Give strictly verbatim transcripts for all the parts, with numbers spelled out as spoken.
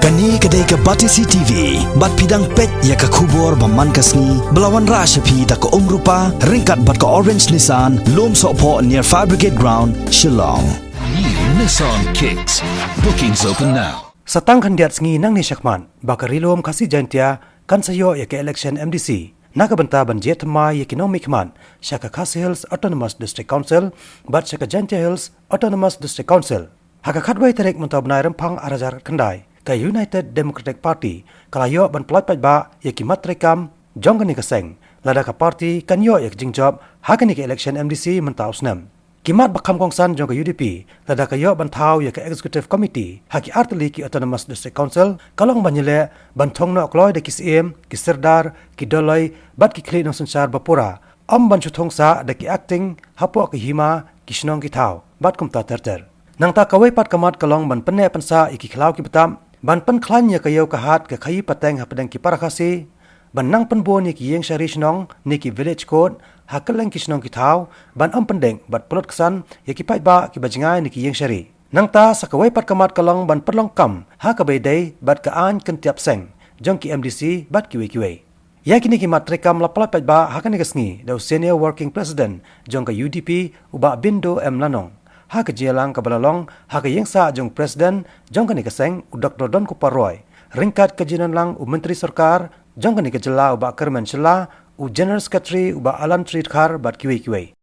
Kane ka dei ka Batesi T V, bad phi dang peit ïa ka khubor ba man ka sngi, ba la wanrah sha phi da ka Umrupa, ryngkat bad ka Orange Nissan, Lumsohphoh near Fire Brigade Ground, Shillong. New Nissan Kicks. Bookings open now. Sa tang khyndiat sngi nangne shakhmat, ba ka Ri Lum Khasi Jaiñtia kan sa ïoh ïa ka election M D C. Na ka bynta ban jied thymmai ïa ki nongmihkhmat sha ka Khasi Hills Autonomous District Council bad sha ka Jaiñtia Hills Autonomous District Council. Ha ka khatwei tarik mynta u bnai Rymphang arhajar khyndai, ka United Democratic Party ka la ïoh ban pynlait paidbah ïa ki mat treikam jong kane ka seng, lada ka party kan ïoh ïa ka jingjop ha kane ka election M D C mynta u snem. Ki mat ba kham kongsan jong ka U D P, lada ka ïoh ban thaw ïa ka Executive Committee ha ki artylli ki Autonomous District Council, ka long ban ïaleh ban thung noh kloi da ki Syiem, ki Sirdar, ki Dolloi bad ki khlieh nongsynshar ba pura, ym ban shu thung sah da ki acting hapoh ki hima, ki shnong ki thaw bad kumta ter ter. Nangta kawei pat ka mat ka long ban pynneh pynsah ïa ki khlaw ki btap, ban pynkhlaiñ ïa ka ïew ka hat ka khaïi pateng hapdeng ki para Khasi, ban nang pynbun ïa ki ïing shari shnong ne ki village court ha kylleng ki shnong ki thaw, ban ym pyndik bad pynlut ksan ïa ki paidbah kiba jngai na ki ïing shari. Nangta sa kawei pat ka mat ka long ban pynlong kam ha kaba ïadei bad ka aiñ kyntiap seng jong ki M D C bad kiwei kiwei. Ïa kine ki mat treikam la pynlait paidbah ha kane ka sngi da u Senior Working President jong ka U D P, u Bah Bindo M Lanong, ha ka jingïalang kaba la long ha ka ïingsah jong u President jong kane ka seng, u Doktor Donkupar Roy, ryngkat ka jingdon lang u Myntri Sorkar jong kane ka jylla, u Bah Kyrmen Shylla, u General Secretary, u Bah Alan Tridkhar bad kiwei kiwei.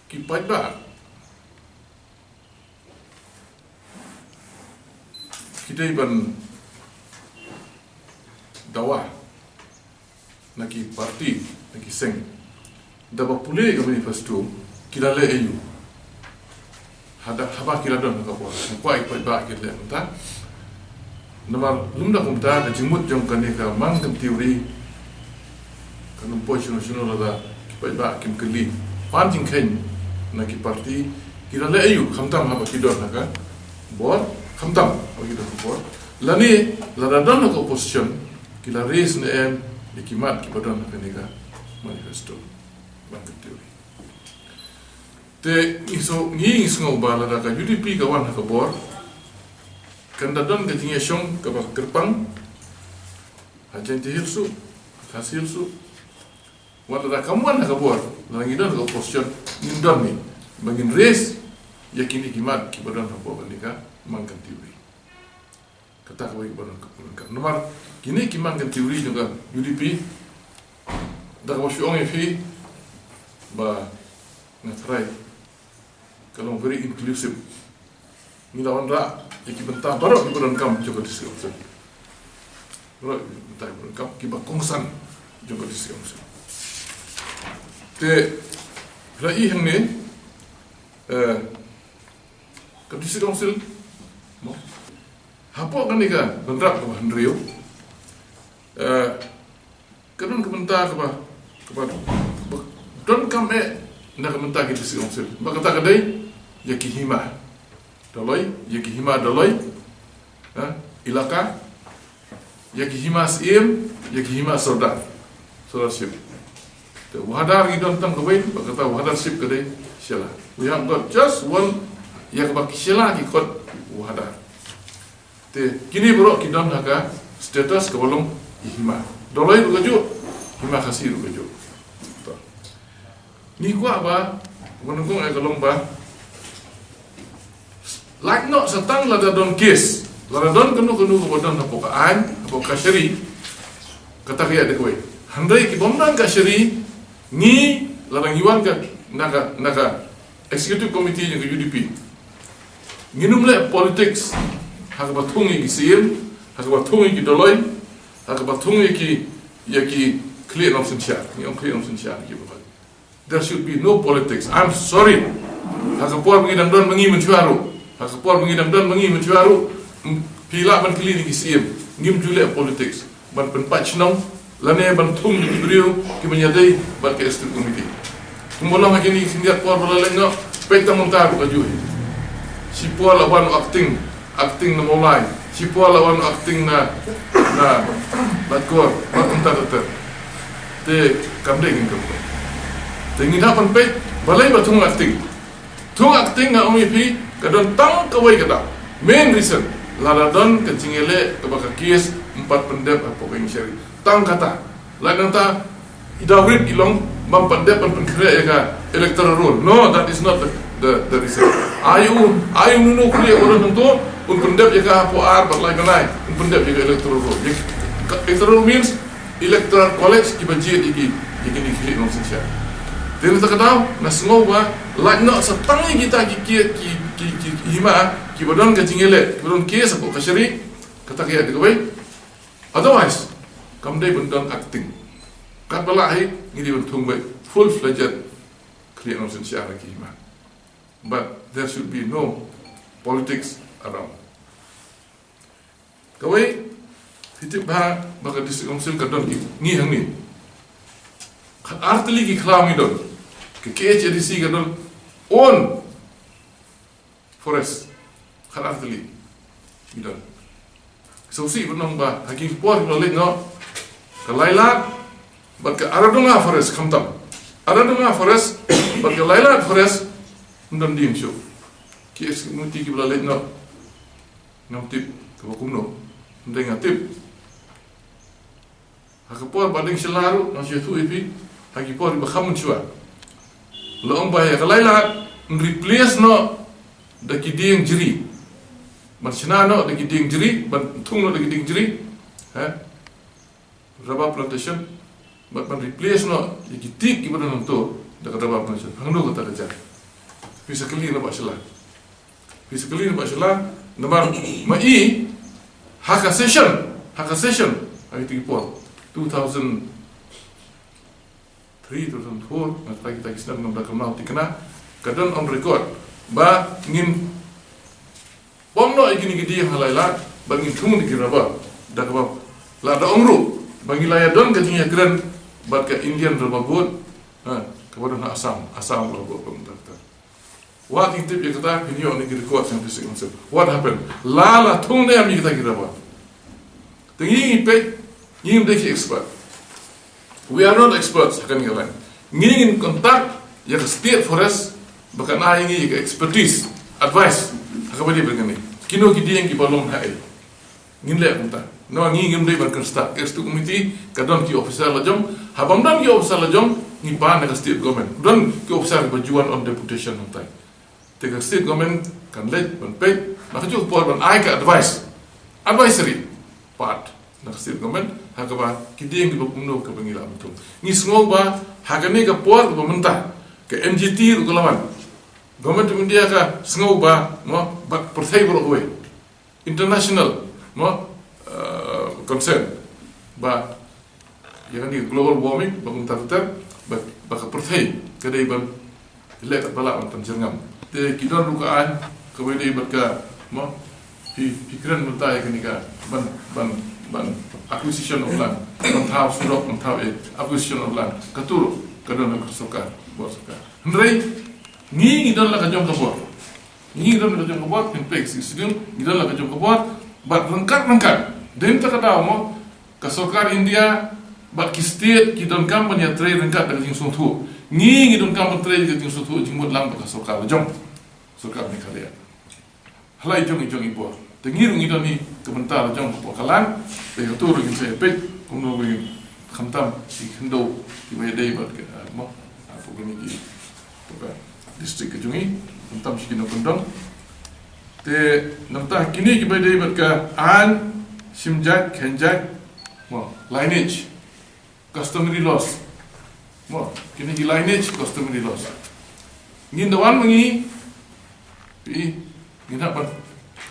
Ki paidbah ki dei ban dawa na ki party, na ki seng, da ba pule ka manifesto, ki la leh aïu. Hada haba ki la don ha ka bor, kwah ïa ki paidbah ki leh mynta. Namar lymda kumta, ka jingmut jong kane ka Mangan Theory kan ym poi shano shano lada ki paidbah kim kylli. Pan jingkheiñ na ki party, ki la leh aïu, khamtam haba ki don ha ka bor, khamtam haba ki don ha ka bor. Lane lada don ha ka opposition, ki la raise ne em ïa ki mat kiba don ha kane ka manifesto Mangan Theory. Te ngi sngew, ngi sngew ba lada ka U D P ka wan ha ka bor, kan da don ka jingïashong kaba kyrpang ha Jaiñtia Hills, ha Khasi Hills. Wat lada kam wan ha ka bor, lada ngi don ha ka opposition, ngin don ne ba ngin raise ïa kine ki mat kiba don hapoh kane ka Mangan Theory. Kata kawei kaba don ka, ka namar kine ki Mangan Theory jong ka U D P, da kaba shu ong ïa phi ba nga tharai ka long very inclusive. Ngi la wanrah ïa ki bynta baroh kiba donkam jong ka District Council. Baroh ki bynta kiba donkam, kiba kongsan jong ka District Council. Te, phi la i hangne, eh, ka District Council, mo, hapoh kane ka bynrap kaba hynriew, eh, ka don ka bynta kaba, kaba, kaba donkam eh na ka bynta ki District Council. Ba kata ka dei ïa ki hima Dolloi, ïa ki hima Dolloi, ha, Elaka, ïa ki hima Syiem, ïa ki hima Sordar, Sordarship. Te Wahadar ngi don tang kawei, ba kata Wahadarship ka dei Shella. We have got just one, ïa kaba ki Shella ki khot Wahadar. Te kine baroh ki don ha ka status kaba long ki hima Dolloi ruh kajuh, hima Khasi ruh kajuh. To. Ngi kwah ba, ba nyngkong eh ka long ba, lait noh sa tang lada don case, lada don kano kano kaba don hapoh ka aiñ, hapoh ka shari, kata ka ïa dei kawei. Hynrei ki bym don ka shari, ngi, lada ngi wan ka, na ka, na ka Executive Committee jong ka U D P, ngin ym leh politics ha kaba thung ïa ki Syiem, ha kaba thung ïa ki Dolloi, ha kaba thung ïa ki, ïa ki khlieh nongsynshar, ngi ong khlieh nongsynshar, ki ba. There should be no politics. I'm sorry. Ha ka por ba ngi dang don ma ngi mynshuwa ruh, ha ka por ba ngi dang don ma ngi mynshuwa ruh, phi lah ban kylli ïa ki Syiem, ngim ju leh politics ban pynpait shnong lane ban thung ïa ki briew kiba ïadei bad ka Executive Committee. Kumba long ha kine ki khyndiat por ba la leit noh, peit tang mynta ruh kajuh hi. Shipor la wan acting, acting na Mawlai, shipor la wan acting na, na Laitkor, bad kumta ter ter. Te kam dei ngin kyrpad. Te ngin hap ban peit balei ba thung acting. Thung acting nga ong ïa phi, ka don tang kawei ka daw. Main reason. Lada don ka jingïaleh kaba ka case ym pat pyndep hapoh ka jingshari. Tang kata. Lada nangta i dawrit i long bym pat dep ban pynkhreh ïa ka electoral roll. No, that is not the, the, the reason. Ai u, ai u, uno uno u khlieh u don hangto, un pyndep ïa ka hapoh ar bad lai bnai, un pyndep ïa ka electoral roll. Ïa ka electoral means electoral college kiba jied ïa ki, ïa kine ki khlieh nongsynshar. Te na kata ka daw nga sngew ba lait noh sa tang ïa kita ki, ki, ki, ki, ki hima kiba don ka jingïaleh, kiba don case hapoh ka shari, kata ka ïa kawei. Otherwise kam dei ban don acting. Katba lah hi ngi dei ban thung beit full fledged khlieh nongsynshar ha ki hima. But there should be no politics around. Kawei, phi tip ba, ba ka District Council ka don ki, ngi hangne. Khatar tylli ki khlaw ngi don. Ka K H A D C ka don own forest. Khatar tylli ngi don. Sngewsih ban ong ba ha ki por ba leit noh, ka Lailad bad ka Aradonga Forest khamtam. Aradonga Forest bad ka Lailad Forest ym don dieng shuh. Ki executive committee kiba la leit noh, ngam tip kaba kumno. Ym dei nga tip. Ha ka por ba dang shylla ruh nga shu ïathuh ïa phi, ha ki por ba kham mynshuwa, la ong ba ïa ka Lailad yn replace noh da ki dieng jri. Ban shna noh da ki dieng jri, ban thung noh da ki dieng jri. Ha? Rubber plantation. Bad ban replace noh ïa ki teak kiba don hangto da ka rubber plantation. Hangno kata ka jia? Phi sa kylli na Bah Shylla. Phi sa kylli na Bah Shylla, namar ma i ha ka session, ha ka session ha kita ki por two thousand three, two thousand four, nga trai kita ki snem ngam da kynmaw thikna, ka don on record ba ngin pom noh ïa kine ki dieng ha Lailad ba ngin thung da ki rubber. Da kaba la da ong ruh ba ngi la ïa don ka jingïakren bad ka Indian Rubber Board, ha, kaba don ha Assam, Assam Rubber Board ba mynta. Wat ngi tip ïa kata, phin ïoh na ki record jong District Council. What happened? La, la thung ne em ïa kita ki rubber? Te ngi, ngi peit, ngi ngim dei ki expert. We are not experts ha kane ka line. Ngi ngin contact ïa ka State Forest ba kan ai ïa ngi ïa ka expertise, advice ha kaba dei bad kane. Kino ki dieng kiba long haei. Ngin leh kumta. Namar ngi ngim dei ban kren stad. Ka executive committee ka don ki officer la jong. Haba ym don ki officer la jong, ngi pan na ka state government. Don ki officer kiba ju wan on deputation hangtai. Te ka state government kan leit ban peit, na kajuh ka por ban ai ka advice, advisory part na ka state government ha kaba ki dieng kiba kumno kaba ngi lah ban thung. Ngi sngew ba ha kane ka por kaba mynta ka M G T ruh ka la wan. Government of India ka sngew ba, mo, bad pyrthei baroh kawei, international, mo, uh, concern ba ïa kane global warming ba kumta ter ter, ba, ba ka pyrthei ka dei ban leh katba lah ban pynjyrngam. Te ki don ruh ka aiñ kaba dei bad ka, mo, phi, phi kren mynta ïa kane ka ban, ban, ban acquisition of land, ban thaw surok, ban thaw, eh, acquisition of land. Kato ruh ka don ha ka sorkar, bor sorkar. Hynrei ngi, ngi don la ka jong ka bor. Ngi don la ka jong ka bor, phin peit Sixth Schedule, ngi don la ka jong ka bor, bad ryngkat ryngkat, dei na kata ka daw, mo, ka sorkar India bad ki state ki donkam ban ïatrei ryngkat da ka jingsngewthuh. Ngi, ngi donkam ban trei da ka jingsngewthuh jingmut lang bad ka sorkar la jong, sorkar Meghalaya. Ha la i jong i jong i bor. Te ngi ruh ngi don hi ka bynta la jong hapoh ka line. Te kato ruh ngin sa ïa peit kumno ba ngin khamtam shi khyndew kiba ïadei bad ka, mo, hapoh kine ki, hapoh ka district ka jong i, khamtam shi kino kyndong. Te nangta kine kiba ïadei bad ka aiñ shim jait, kheiñ jait, mo, lineage, customary laws. Mo, kine ki lineage, customary laws. Ngin da wan ma ngi, phi, ngin hap ban,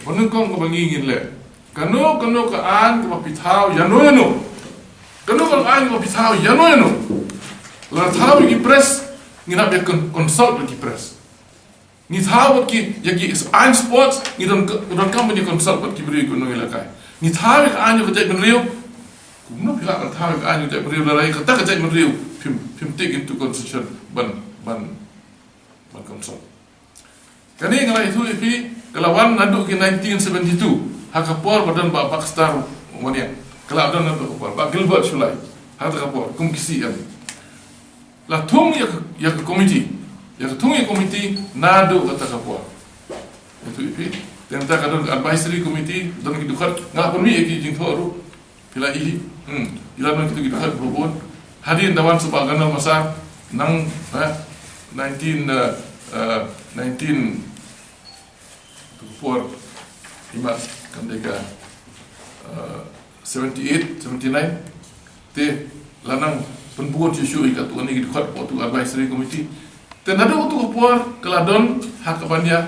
ban nyngkong kaba ngi ngin leh. Kano kano ka aiñ kaba phi thaw ïano ïano, kano kano ka aiñ kaba phi thaw ïano ïano, la thaw ïa ki press, ngin hap ban con-, consult bad ki press. Ngi thaw bad ki, ïa ki aiñ sports, ngi don, ngi donkam ban ïa consult bad ki briew kiba nongïalehkai. Ngi thaw ïa ka aiñ ïa ka jaitbynriew. Kumno phi lah ban thaw ïa ka aiñ ïa ka jaitbynriew lada ïa kata ka jaitbynriew phim, phim take into consideration ban, ban, ban consult. Kane nga la ïathuh ïa phi, ka la wan naduh ki nineteen seventy-two, ha ka por ba don Bah Baxter Waniang. Ka la don naduh ka por, Bah Gilbert Shullai, ha kata ka por kum ki C M. La thung ïa ka, ïa ka committee, ïa ka thung ïa ka committee naduh kata ka por. Ïathuh ïa phi. Te mynta ka don advisory committee, don ki dkhot, nga pynmih ïa ki jingthoh ruh. Phi la i, hmm, i la don ki dkhot bun bun. Hadien da wan Bah Ganol Massar, nang, eh, nineteen, eh, eh, nineteen, tu por, imat, kan dei ka, eh, seventy eight, seventy nine. Te la nang pynbun shuh shuh ïa katu kane ki dkhot, katu advisory committee. Te naduh tu por, ka la don, ha kaba ïa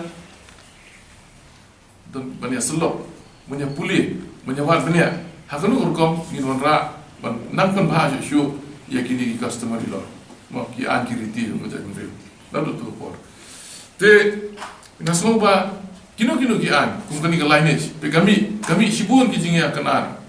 don ban ïa sylloh, ban ïa pule, ban ïa wad bniah. Ha kano ka rukom ngin wanrah ban nang pynbha shuh shuh ïa kine ki customary law. Mo, ki aiñ ki riti jong ka jaitbynriew. Naduh tu por. Te nga sngew ba kino kino ki aiñ, kum kane ka lineage, peit ka mih, ka mih shibun ki jingïakynad.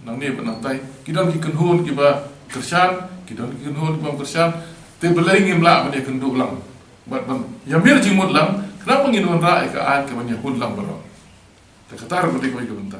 Nangne bad nangtai, ki don ki kynhun kiba kyrshan, ki don ki kynhun kiba ym kyrshan, te balei ngim lah ban ïakynduh lang. Bad ban ïamir jingmut lang, khnang ba ngin wanrah ïa ka aiñ kaban ïahun lang baroh. Te kata ruh ka dei kawei ka bynta.